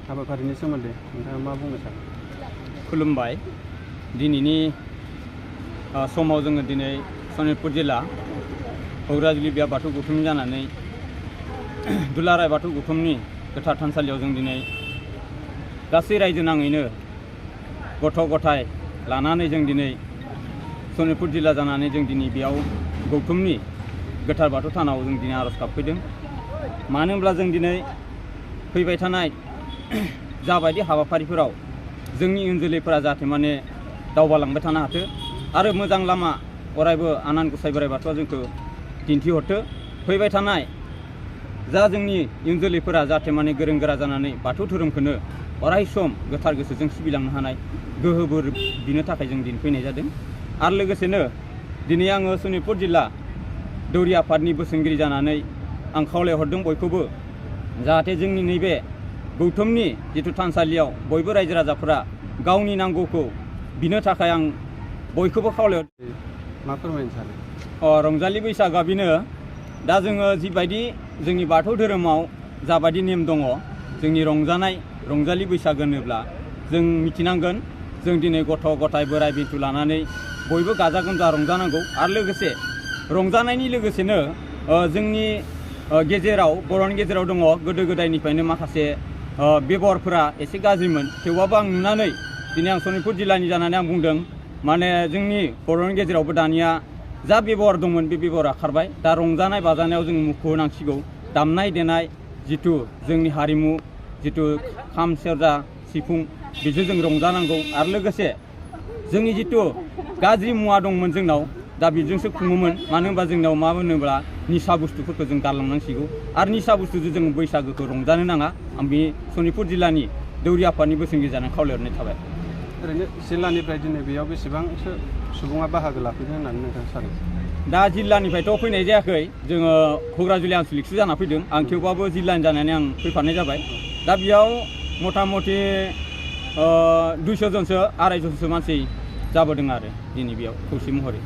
हाबाफारिनि सोमोन्दै नोंथाङा मा बुंनो सानो? खुलुमबाय। दिनैनि समाव जोङो दिनै सनितपुर जिल्ला क'क्राझार बिया बाथौ गौथुम जानानै दुलाराय बाथौ गौथुमनि गोथार थानसालियाव जों दिनै गासै रायजो नाङैनो गथ' गथाय लानानै जों दिनै सनितपुर जिल्ला जानानै जों दिनै बेयाव गौथुमनि गोथार बाथौ थानाव जों दिनै आर'ज गाबफैदों। मानो होनब्ला जों दिनै फैबाय थानाय जाबायदि हाबाफारिफोराव जोंनि इयुन जोलैफोरा जाहाथे माने दावगालांबाय थानो हाथों आरो मोजां लामा अरायबो आनान गसाइ बोराइ बाथौआ जोंखौ दिन्थिहरथों। फैबाय थानाय जा जोंनि इयुन जोलैफोरा जाहाथे माने गोरों गोरा जानानै बाथौ धोरोमखौनो अराय सम गोथार गोसोजों सिबिलांनो हानाय गोहो बोर बिनो थाखाय जों दिनै फैनाय जादों। आरो लोगोसेनो दिनै आङो सनितपुर जिल्ला दौरि आफादनि बोसोनगिरि जानानै आं खावलायहरदों बयखौबो जाहाथे जोंनि नैबे गौथुमनि जिथु थानसालियाव बयबो रायजो राजाफोरा गावनि नांगौखौ बिनो थाखाय आं बयखौबो खावलायहरदों। मा फोरमायनो सानो? रंजालि बैसागोआ बेनो दा जोङो जिबायदि जोंनि बाथौ धोरोमाव जाबायदि नेम दङ जोंनि रंजालि बैसागो होनोब्ला जों मिथिनांगोन जों दिनै गथ' गथाय बोराइ बेन्थ लानानै बयबो गाजा गोमजा रंजानांगौ। आरो लोगोसे रंजानायनि लोगोसेनो जोंनि गेजेराव बर'नि गेजेराव दङ गोदो गोदायनिफ्रायनो माखासे बेबहारफोरा एसे गाज्रिमोन। थेवबाबो आं नुनानै दिनै आं सनितपुर जिल्लानि जानानै आं बुंदों माने जोंनि बर'नि गेजेरावबो दानिया जा बेबहार दंमोन बे बेबहारा खारबाय। दा रंजानाय बाजानायाव जों मुखुब होनांसिगौ। दामनाय देनाय जिथु जोंनि हारिमु जिथु खाम सेरजा सिफुं बेजों जों रंजानांगौ। आरो लोगोसे जोंनि जिथु गाज्रि मुवा दंमोन जोंनाव दा बेजोंसो खुङोमोन। मानो होनबा जोंनाव मा होनोब्ला निसा बुस्थुफोरखौ जों गारलांनांसिगौ आरो निसा बुस्थुजों जों बैसागोखौ रंजानो नाङा। आं बे सनितपुर जिल्लानि दौरि आफादनि बोसोनगिरि जानानै खावलायहरनाय थाबाय। ओरैनो जिल्लानिफ्राय दिनै बेयाव बेसेबांसो सुबुङा बाहागो लाफैदों होननानै नोंथाङा सानो? दा जिल्लानिफ्रायथ' फैनाय जायाखै, जोङो क'क्राझार आनसलिकसो जाना फैदों। आं थेवबाबो जिल्लानि जानानै आं फैफानाय जाबाय। दा बेयाव मथा मथि 200 जनसो 250 जनसो मानसि जाबोदों आरो दिनै बेयाव खौसे महरै।